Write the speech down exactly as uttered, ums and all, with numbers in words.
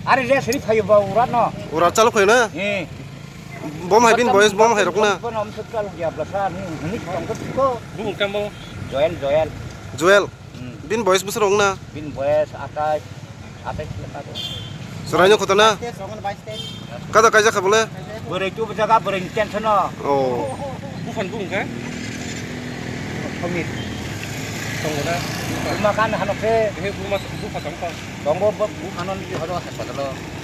Are je seri phayo ba urat no. Urat chalo phayo na? Eh. Bom hai bin boys bom hai rok na. Bom sut chalo ya blasa ni ni tong ko. Bumung tamo. Joel, Joel. Joel. Hmm. Bin boys busur ong na. Bin boys atai atai kilo ka. Soraino khotana. Kada kaijak kha bole? Bwrwi tu jaga bwrwi tension no. Oh. Buphan bung kha? Somit. Tongo na? Buma kan hano khe. He buma bupha tong kha. Tongo bu hano ni hodo hospital o.